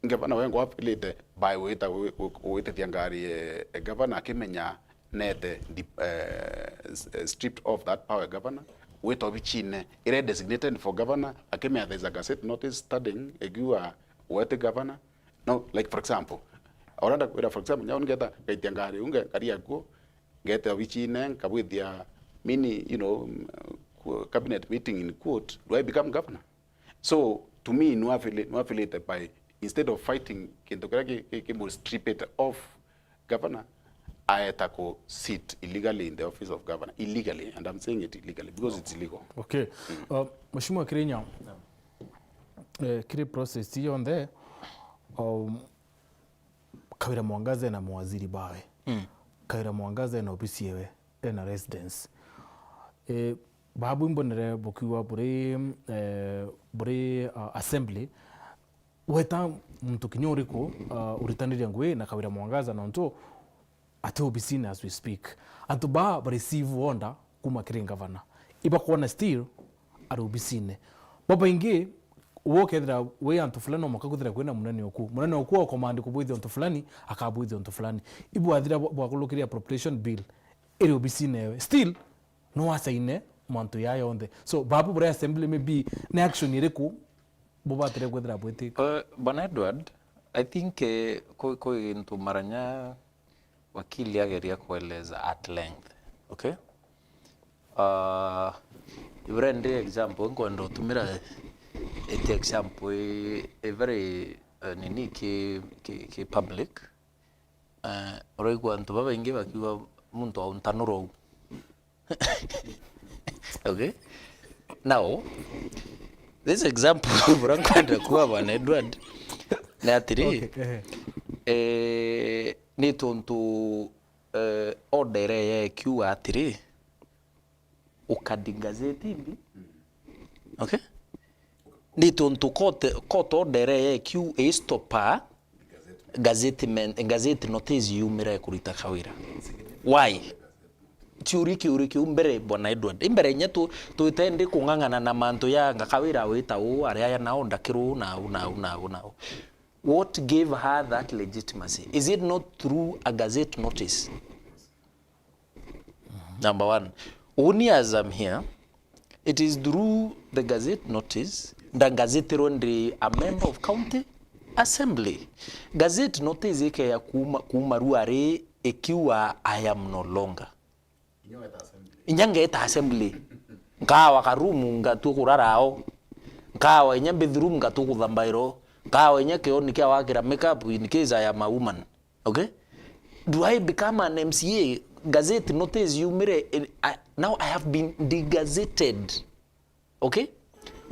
Ngavana we ngwapilite by wita wi-, wi-, witithia ngari, eh, eh, ngavana akimenya nete di-, eh, s-, eh, stripped of that power governor, wita obichine ire designated for governor, akimenya there is a gazette notice studying egiwa wete governor. No, like, for example, urenda kwira, for example, nyau ngeta ngaitia ngari unge ngari yakuo, ngete obichine nkabwithia mini, you know, mm, ku-, cabinet meeting in court, do I become governor? So, to me, nwafili-, nwafilite by, instead of fighting kintu kiria ki, ki, ki mu strip it off governor, aeta ku sit illegally in the office of governor. Illegally, and I'm saying it illegally because it's illegal. Okay. Mm. Uh, Mheshimiwa Kirinya, eh, kiri process ii yonthe, um, Kawira Mwangaza ena mawaziri bawe. Mm. Kawira Mwangaza ena obisi yewe, ena residence. Eh, babu imbonere bukiuga buri, eh, buri, uh, assembly. Weta muntu kinya uriku, uh, uritaniria ngui na Kawira Mwangaza nontu ati obisine as we speak. Antu baa ba receive order kuma kiri ngavana. Ibakwona still ari obisine. Babaingi, we ukethira wi antu fulani, no mwanka kwithira kwina munene oku. Munene oku o command kubwithia untu fulani, akabwithia untu fulani. Ibwathira bwa-, bwakurukiria appropriation bill, iri obisine ewe. Still, no asaine mantu ya yonthe. So, babu buri assembly maybe, ni action iriku bubatire kwithira bwitite? Uh, Bwana Edward, I think, eh, kwi, kwi gintu maranya wakili ageria kueleza at length, okay? Uh, iburia ndi example, nkwenda utumira iti example i, i very, uh, nini ki, ki, ki public. Uh, uraigua antu babaingi bakiuga muntu auntanura uu. Okay? Now, this example, buria nkwenda kuuga, Bwana Edward, Ni atiri, okay, ehe, eh, ni tontu, eh, order iria ikiuga atiri, ukadi gazeti mbi. Okay? Ni tontu court, court order iria ikiu istopa gazeti men-, gazeti notice yumire kurita Kawira. Why? Kiuri, kiuri kiu mbere, Bwana Edward. Imbere inya tu, twite ndi kung'ang'ana na mantu ya nga Kawira wita uu, aria ya nao ndakiru, na uu, na uu, na uu, na uu. What gave her that legitimacy? Is it not through a gazette notice? Number one. Uni as I'm here, it is through the gazette notice, ndagazetirwe ndi a member of county assembly. Gazette notice ikeya kuuma, kuuma ruari ikiuga, "I am no longer." Inya ngeta assembly. Nkawa ka room ngatua kurara ao. Nkawa inya bathroom ngatua kuthambaira o. Nkawa inya kioni kia wakira makeup in case I am a woman. Okay? Do I become an M C A? Gazette notice yumire, eh, I, now I have been degazetted. Okay?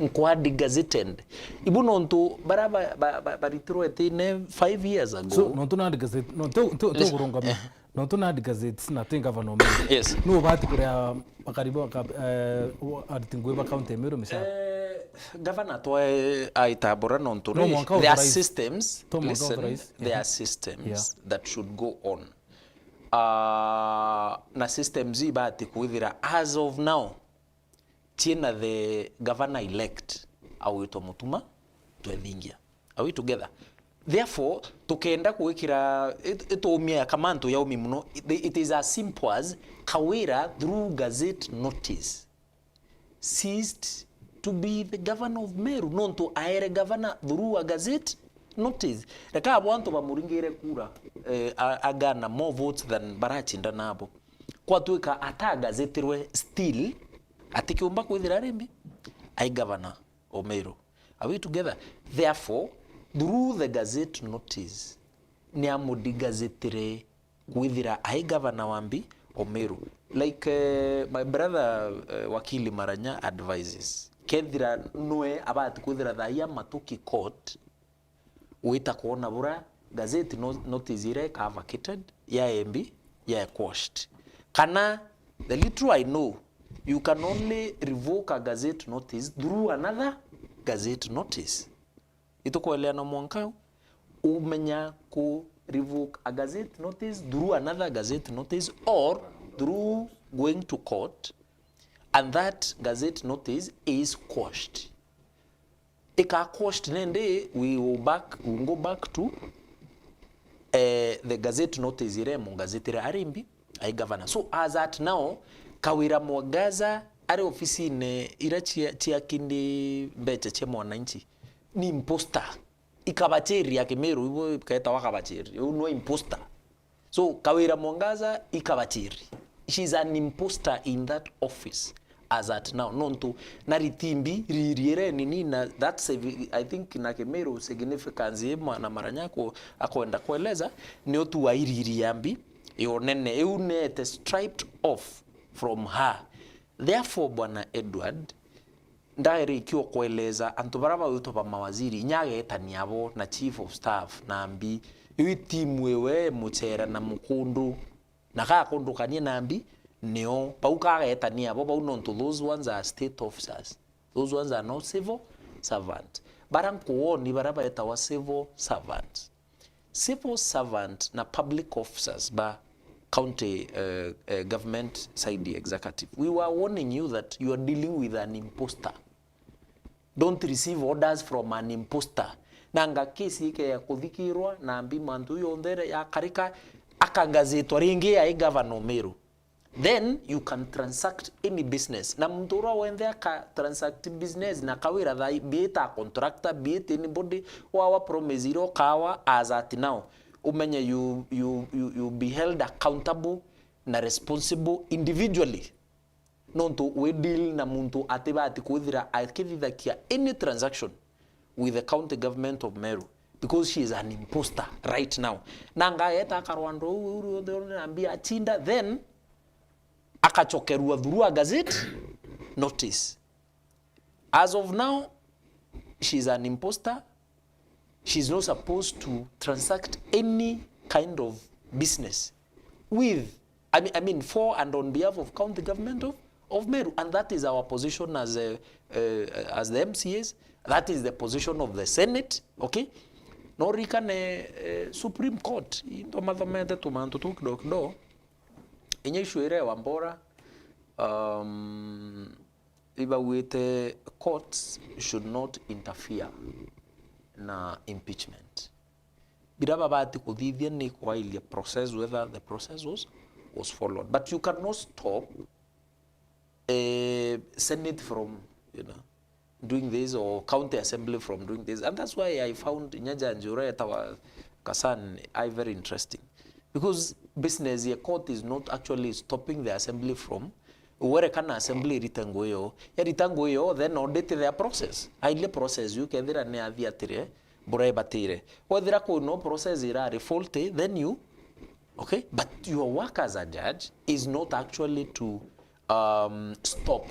Nkwa degazetted. Ibu nontu bara ba, ba, ba, baritirwe itine five years ago. So, nontu na degazetted, no, tu, tu, tu kurungamia. Eh. Nontu na degazetted na ti governor Meru. Yes. Nu ubati kuria bakari ba ka-, eh, wa-, aruti ngugi ba county ya Meru mishara? Eh, governor twa, eh, aitambura nontu no mwanka there are authorize. Systems. To mwanka listen, authorize. There are systems, yeah, that should go on. Ah, na systems ibati kwithira as of now ciina the governor elect awitwa Mutuma Twethingia. Are we together? Therefore, tukenda gwikira it-, itumia ya kamantu ya umi muno, it, it is as simple as Kawira through gazette notice ceased to be the governor of Meru, nontu aere governor through a gazette notice. Reka abo antu bamuringire kura, eh, a-, agana more votes than baracindana abo. Kwatuika atagazetirwe still, atikiumba kwithira ari mbi, ai governor o Meru. Are we together? Therefore, through the gazette notice, ni amudigazetire kwithira ai governor wa mbi o Meru. Like, eh, my brother, eh, wakili Maranya advises, kethira nwe abati kwithira thaia matuki court, wita kwona bura gazette no-, notice iria ika vacated, yae mbi, yae quashed. Kana, the little I know, you can only revoke a gazette notice through another gazette notice. Itukweleana mwanka u, umenya ku revoke a gazette notice through another gazette notice or through going to court, and that gazette notice is quashed. Ika quashed nende, we will back, we will go back to, eh, the gazette notice iria imugazetire ari mbi, ai governor. So as at now, Kawira Mwangaza ari ofisine ira cia, cia kindi mbecha cia mwananchi, ni imposter. Ikabachiria Kimiru, ibo iketawa kabachiria. Uyu nwe imposter. So, Kawira Mwangaza ikabachiri. She's an imposter in that office as at now. Nontu na ritimbi ririere nini na that's a, I think na Kimiru significance ye mwana Maranyako akwenda kueleza ni utu wa iriri ya mbi yonene iu nete striped off from her. Therefore, Bwana Edward, ndairikia kueleza antu bara bagwitwa ba mawaziri, inya agetania abo na chief of staff na mbi, iu itimu iwe muchera na mukundu, na gakundukania na mbi, nio bau kagetania abo bau, nontu those ones are state officers, those ones are not civil servant. Bara nkuoni bara baetawa civil servant. Civil servant na public officers ba county, eh, eh, government side executive, we were warning you that you are dealing with an imposter. Don't receive orders from an imposter. Nanga kesi ikeya kuthikirwa na mbi mantu yonthe yakarika, akangazitwa ringi ai governor Meru. Then you can transact any business. Na muntu uria wenthe aka transact business na Kawira thai, be it a contractor, be it anybody, wawa promise iria ukawa as at now, umenye you, you, you, you be held accountable na responsible individually. Nontu we deal na muntu atibati kwithira akithithakia any transaction with the county government of Meru because she is an imposter right now. Na ngageta akarwando uu uu ruothe na mbia achinda, then akachokerua through a gazette notice. As of now, she is an imposter. She's not supposed to transact any kind of business with, I mean, I mean, for and on behalf of County Government of, of Meru. And that is our position as, uh, uh, as the M C As. That is the position of the Senate, okay? No ririkane, eh, Supreme Court, into mathomete tumantu tu kidogo kidogo. Inya issue iria ya Wambora, um, ibaugite courts should not interfere na impeachment. Biria babati kuthithia ni kwailia process, whether the process was, was followed. But you cannot stop, eh, Senate from, you know, doing this or County Assembly from doing this. And that's why I found inya jaji uria etawa Kasan I very interesting. Because business ya court is not actually stopping the assembly from, werekana assembly irite ngugi yo. Yarita ngugi yo, then audit their process. Airie process yu kethira ni athiatire, buria ibatire. Wethira kwina process irari faulty, then you, okay? But your work as a judge is not actually to, um, stop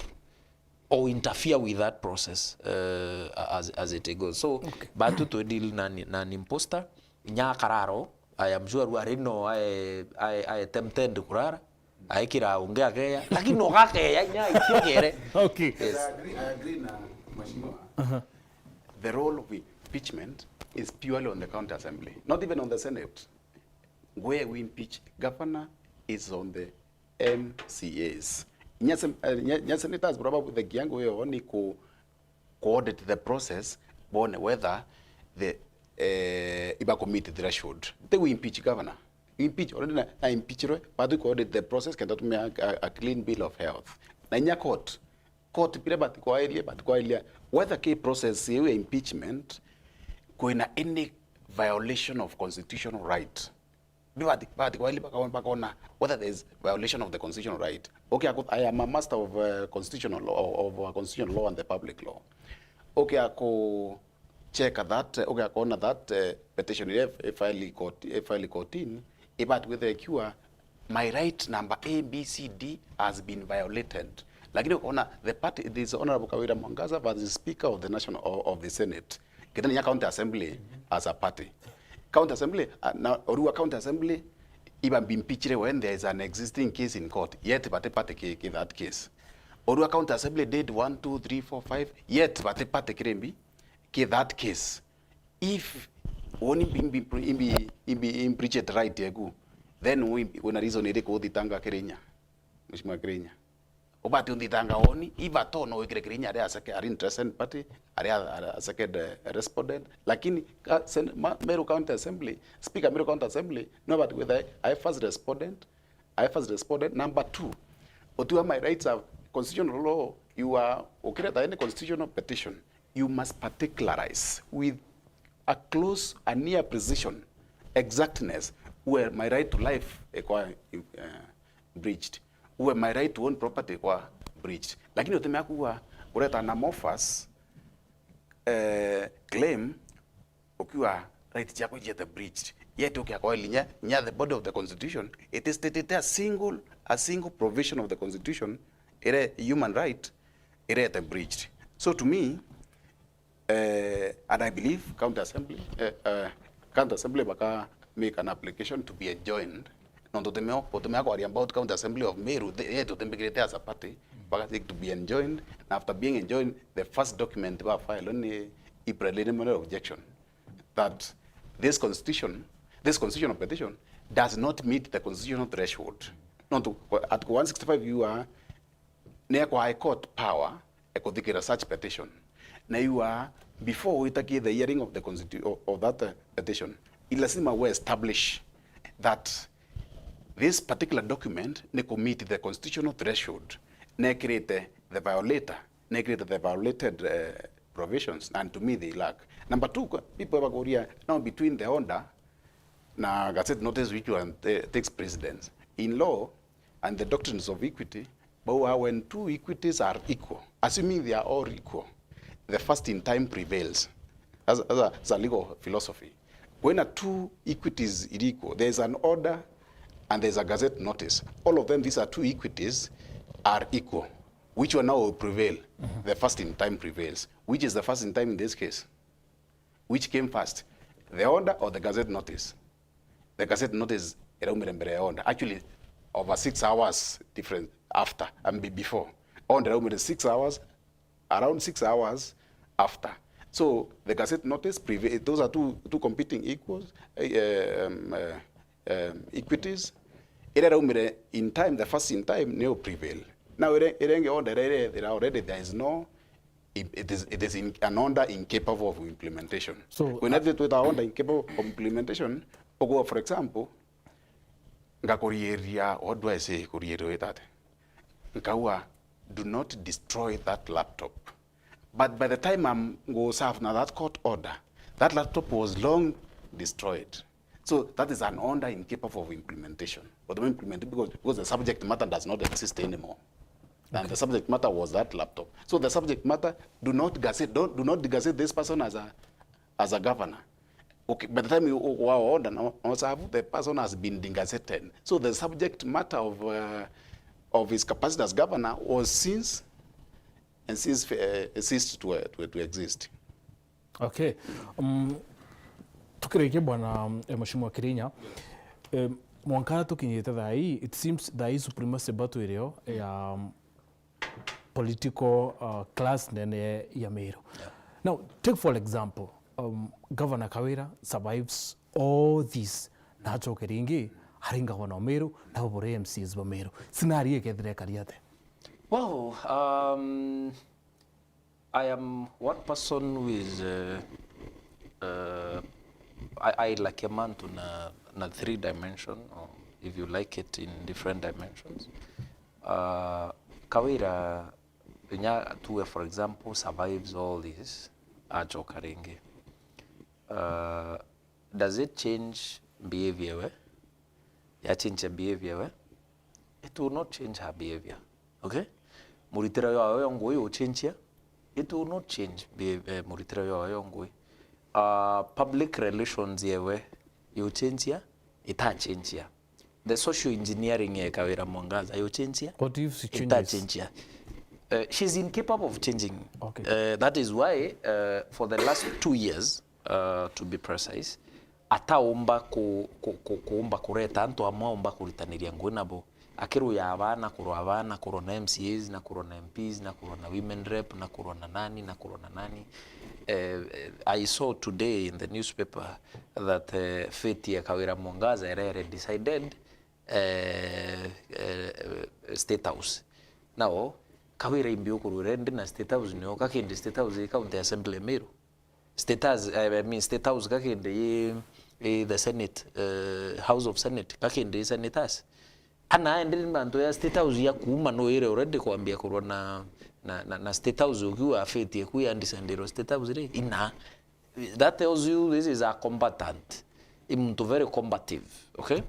or interfere with that process, uh, as, as it goes. So, okay, batu to deal na, na an imposter, nya kararo, I am sure ari no, I, I, I tempted kurara, aikira ungi akeya, lakini no gakeya, nya ikiogere. Okay. Yes. I agree, I agree na Mheshimiwa. Uh-huh. The role of impeachment is purely on the County Assembly, not even on the Senate. Where we impeach governor is on the M C As. Nya sen-, eh, nya, nya senators buria babwithagia ngugi yo ni ku, ku audit the process, bone whether the, eh, iba ku meet threshold. Ti gu impeach governor. Impeach, already na, na impeachirwe, but ku audit the process, kenda tumia a, a, a clean bill of health. Na inya court, court biria bati kwairia, bati kwairia whether ki process iu ya impeachment kwina any violation of constitutional right. Bibati, bati kwaili bakona, bakona whether there is violation of the constitutional right. Okay, I am a master of, uh, constitutional law, of, uh, constitutional law and the public law. Okay, ako check that, uh, okay, akona that, uh, petition iria ifile court, ifile courtini, ibati kwithira ikiuga, "My right number A, B, C, D has been violated." Lakini ukona the party, this Honorable Kawira Mwangaza versus Speaker of the National, of, of the Senate. Kethira inya County Assembly as a party. County Assembly, uh, na, orua County Assembly, iba bimpeached when there is an existing case in court, yet bati party ki, ki that case. Orua County Assembly did one, two, three, four, five, yet bati party kirimbi ki that case. If woni imbi, imbi, imbi, imbi, impeached right yaku, then wi, wina reason iriku uthitanga Kirinya? Mheshimiwa Kirinya. Ubati unthitanga woni, iba to no wikire Kirinya ari a sec-, ari interested party, ari a, ari a second, eh, respondent. Lakini ka, sen-, ma, Meru County Assembly, Speaker Meru County Assembly, no bati kwithira ai first respondent, ai first respondent. Number two, utua my rights are constitutional law, you are, ukireta any constitutional petition, you must particularize with a close, a near precision, exactness, where my right to life ikwa, uh, breached, where my right to own property ikwa breached. Lakini utimea kuwa ureta an amorphous, eh, claim ukiwa right ciakwa ijete breached. Yet ukia kwa linya, nya the body of the constitution, it is stated a single, a single provision of the constitution, ire human right, irete breached. So to me, eh, and I believe County Assembly, eh, eh, County Assembly baka make an application to be enjoined. Nontu utimea, utimea kwaria about County Assembly of Meru, the, yet utimbikirite as a party, baka seek to be enjoined. Na after being enjoined, the first document ba file ni a preliminary objection that this constitution, this constitutional petition does not meet the constitutional threshold. Nontu at one sixty-five you are, nekwa High Court power ekuthikira such petition. Na you are, before witakie the hearing of the constitu-, of, of that, uh, petition, i lazima we establish that this particular document ni ku meet the constitutional threshold, nekirite the violator, nekirite the violated, uh, provisions, and to me they lack. Number two, kwa, people bakuria, now between the order na gazette notice which one ta-, takes precedence. In law and the doctrines of equity, bauga when two equities are equal, assuming they are all equal, the first in time prevails. That's, that's a, that's a legal philosophy. When a two equities are equal, there is an order and there is a gazette notice. All of them, these are two equities, are equal. Which one now will prevail? Mm-hmm. The first in time prevails. Which is the first in time in this case? Which came first? the order or the gazette notice. The gazette notice iraumire mbere ya order. Actually, over six hours different after and be-, before. Order iraumire six hours, around six hours after. So the gazette notice prevail, those are two, two competing equals, eh, um, uh, um, equities. Ira iraumire in time, the first in time, niyo prevail. Now, ira, ira ingi order ira ira already, there is no, it, it is, it is in, an order incapable of implementation. So, kwina uh, twita order incapable of implementation, uguo, for example, ngakuriiria, what do I say, kuriiria wita atia? Nkauga, "Do not destroy that laptop." But by the time I'm go serve na that court order, that laptop was long destroyed. So that is an order incapable of implementation. But implement because, because the subject matter does not exist anymore. And the subject matter was that laptop. So the subject matter, do not gazette, don't, do not gazette this person as a, as a governor. Okay, by the time you, you are order, no, no, serve, the person has been degazetted. So the subject matter of, uh, of his capacity as governor was since and ceased, uh, ceased to, uh, to, to exist. Okay. Um, tukirikia bwana, um, eh, Mheshimiwa Kirinya, eh, mwanka tukinyite thaa ii, it seems thaa ii supremacy battle irio ya, um, political, uh, class nene ya Meru. Yeah. Now, take for example, um, Governor Kawira survives all this, na acoke ringi ari governor wa Meru, na babure M C As ba Meru. Scenario ikethira ikari atia? Well, um, I am one person who is, uh, uh, I, I like a man to na, na three dimension, or if you like it, in different dimensions. Uh, Kawira, inya tuwe, for example, survives all this, acoka ringi. Uh, does it change behavior we? Ya change behavior we? It will not change her behavior. Okay? Muritire yayo yo ngui yuchenjia, it will not change behav-, eh, muritire yayo yo ngui. Uh, public relations yewe yuchenjia, itachenjia. The social engineering ya Kawira Mwangaza yuchenjia, What if she changes? Itachenjia. Uh, she's incapable of changing. Okay. Uh, that is why, uh, for the last two years, uh, to be precise, ataumba ku-, ku-, ku-, kuumba kureta antu amwe aumba kuritaniria ngui nabo. Akiruya abana, kurwa abana, kurwa na M C As, na kurwa na M Ps, na kurwa na women rep, na kurwa na nani, na kurwa na nani. Eh, eh, I saw today in the newspaper that, eh, fate ya Kawira Mwangaza irere decided, eh, eh, State House. Now, Kawira imbi ukurwire ndi na State House nio kakindi State House i County Assembly ya Meru. State House, I mean, State House kakindi i, i the Senate, eh, House of Senate, kakindi i Senators. Ana aende ni mantu ya State House ya kuuma no ire already kwambia kurwa na, na, na, na State House ukiuga afiti eku ya ndisendero State House ri, ina. That tells you this is a combatant. I muntu very combative, okay?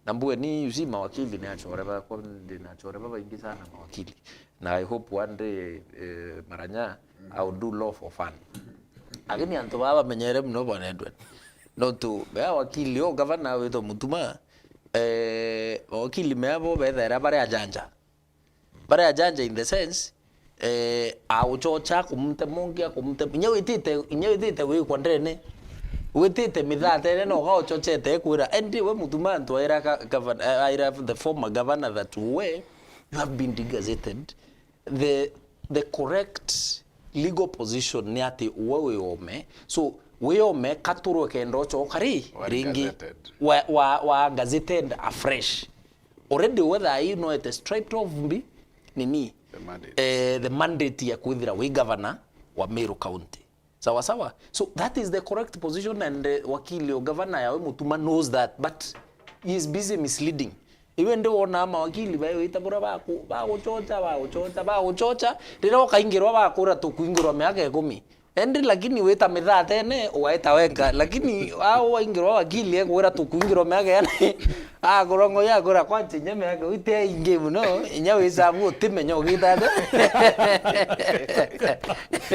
Na mbuge ni, you see, mawakili ni achore bakwa, ndi na achore babaingi sana mawakili. Na I hope one day, eh, Maranya, I will do law for fun. Lakini antu baba bamenyere muno bwana Edward. No tu, be wakili o gavana witwa Mutuma, eh, wakili me abo bethaira bari ajanja. Bari ajanja in the sense, eh, auchocha kumute mungi, akumute, inya witite, inya witite wikwa ndene, witite mithatene, no gauchochete ekwira, endi we Mutuma antu aira ka-, govern-, eh, aira the former governor that we were, you have been degazetted. The, the correct legal position ni ati we wi ome. So, wi ome, katurwe kenda uchoka ri, Wa ringi, gazetted. Wa, wa, wa gazetted afresh. Already we thaa ii noete stripped of mbi, nini? The mandate. Eh, the mandate ya kwithira wi governor wa Meru County. Sawa sawa? So that is the correct position and, eh, wakili o governor yawe Mutuma knows that, but he is busy misleading. Iwe ndi wona mawakili bae wita bura baku-, baguchocha, baguchocha, baguchocha, riria ukaingirwa bakura tukuingirwa miaka ikumi. Endi lakini wita mithatene, ugaita wenka. Lakini a waingirwa wakili, ekwira tukuingirwa miaka yani, akurongoria akwira, "Kwanza inya miaka iu ti ingi muno, inya wisabu utimenya ugita atia."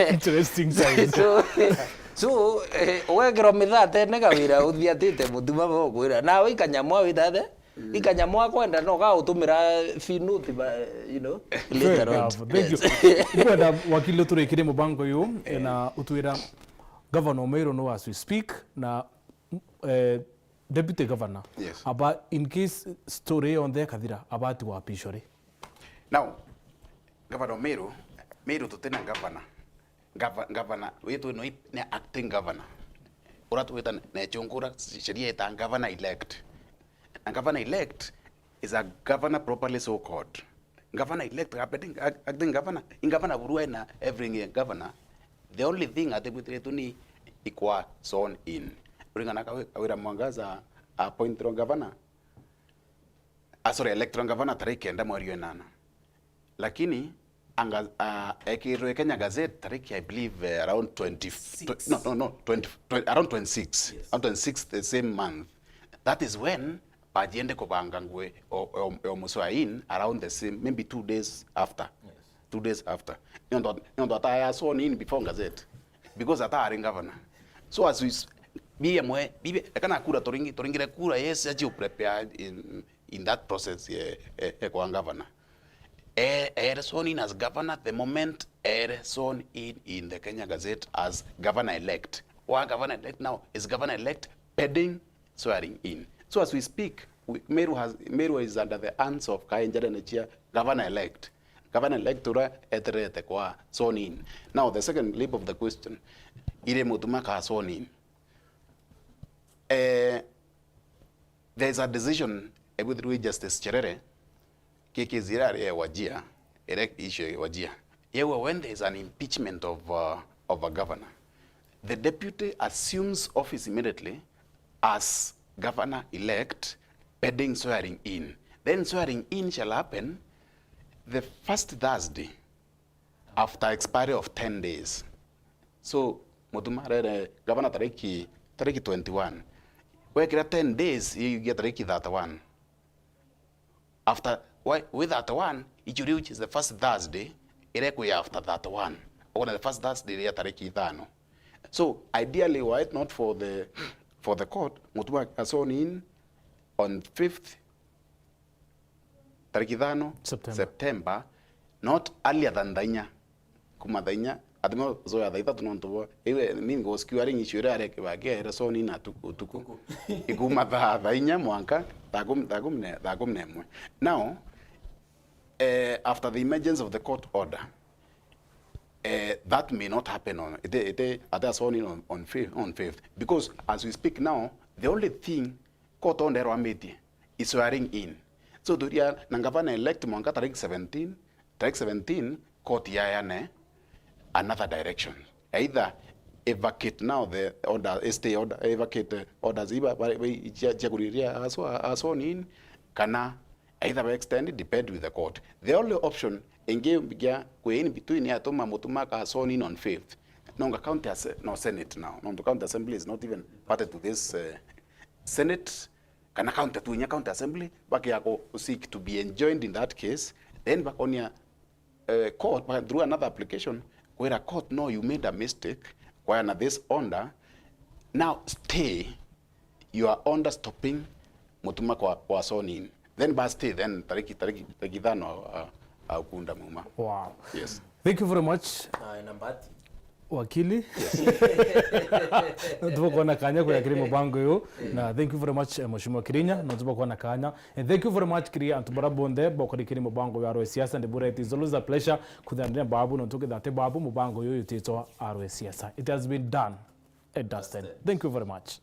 Interesting times. So, so, eh, wekirwa mithatene Kawira uthiatite Mutuma bokwira. Nawe ikanyamu awita atia? Ikanyamu akwenda no gautumira fee note ba, you know, later on. Fair enough. Thank you. Yes. Nkwenda wakili uturikirie mubango uyu, eh, na utwira Governor Meru no as we speak, na eh, deputy governor. Yes. Aba in case story yonthe ikathira, abatigwa apishori. Now, Governor Meru, Meru tutina governor. Gava-, governor, witwe no ni acting governor. Ura twita na chungura sheria ita governor elect. And governor elect is a governor properly so called. Governor elect, acting, acting governor, in governor burua na everything governor. The only thing atibwitiritwe ni ikwa sworn in. Uringana kawi-, Kawira Mwangaza appointirwe governor. Ah, sorry, electoral governor tariki kenda mweri wa inana. Lakini anga-, ah, ekirwe Kenya Gazette tariki, I believe, eh, around twenty, Six. No, no, no, twenty, twenty, around twenty-six, Yes. around twenty-six the same month. That is when bajiende kubanga ngwe o, o, o muswain around the same, maybe two days after. Yes. Two days after. Nontu, nontu ataya sworn in before Gazette. Because atari governor. So as we s-, biye mwe, bibe, ekana kura turingi-, turingire kura, yes, aji prepare in, in that process, eh, eh, eh, kwa governor. Eh, ere sworn in as governor the moment ere sworn in in the Kenya Gazette as governor elect. Wa governor elect now is governor elect pending swearing in. So as we speak, we, Meru has, Meru is under the hands of Kainjara Nechia, governor elect. Governor elect ura eterete kwa sworn in. Now the second lip of the question, ire Mutuma ka sworn in. Eh, there is a decision ebwithirwe Justice Cherere, ki case ira ari ya Wajir, ira issue ya Wajir. Yewe when there is an impeachment of, uh, of a governor, the deputy assumes office immediately as governor elect pending swearing in. Then swearing in shall happen the first Thursday after expiry of ten days. So, Mutuma arere governor tariki, tariki twenty-one. Wekira ten days, igia tariki thirty-one. After, wi-, wi thirty-one, ichuri which is the first Thursday, irekwi after thirty-one. Ona the first Thursday ya tariki ithano. So, ideally, were it not for the, for the court, Mutuma a sworn in on fifth, tariki ithano September. September, not earlier than thaa inya. Kuma thaa inya, athima zoya thaa ithatu nontu bo. Iwe, mi ngoskew ari ngicio iria arekeba kiere sworn in atu-, utuku. Utuku. Ikuma thaa, thaa inya mwanka, thaa kumi, thaa kumi na, thaa kumi na imwe. Now, eh, after the emergence of the court order, eh, that may not happen on, ite, ite, ate sworn in on, on fifth, on fifth. Because as we speak now, the only thing court order erwa amitie is swearing in. So turia na governor elect mwanka tariki seventeen, tariki seventeen, court yayane another direction. Either evacuate now the order, stay order, evacuate orders iba, ba, ba, cia, cia kuriria a sworn in, kana either ba extend, depend with the court. The only option ingi ya kwi in between ya tuma Mutuma ka sworn in on fifth. Nonga county as, no, Senate now. Nontu county assembly is not even party to this, uh, Senate. Kana county tu inya county assembly, bakia ku seek to be enjoined in that case, then bakonia, eh, court, ba-, through another application, kwira court, "No, you made a mistake, kwana this order, now stay your order stopping Mutuma kwa, kwa sworn in." Then ba stay, then tariki, tariki, tariki ithano, uh, uh, ukunda muma. Wow. Yes. Thank you very much. Aya, na mbati. Wakili. Nontu bwa kwona kanya kuya kiri mubango uyu. Na thank you very much, eh, Mheshimiwa Kirinya. Nontu bwa kwona kanya. And thank you very much kiri antu bara bonthe bokuri kiri mubango uyu wa Arua Siasa. Ndibwira it is always a pleasure kuthanira babu, nontu kithate babu mubango uyu utitwa Arua Siasa. It has been done and dusted. Dusted. Thank you very much.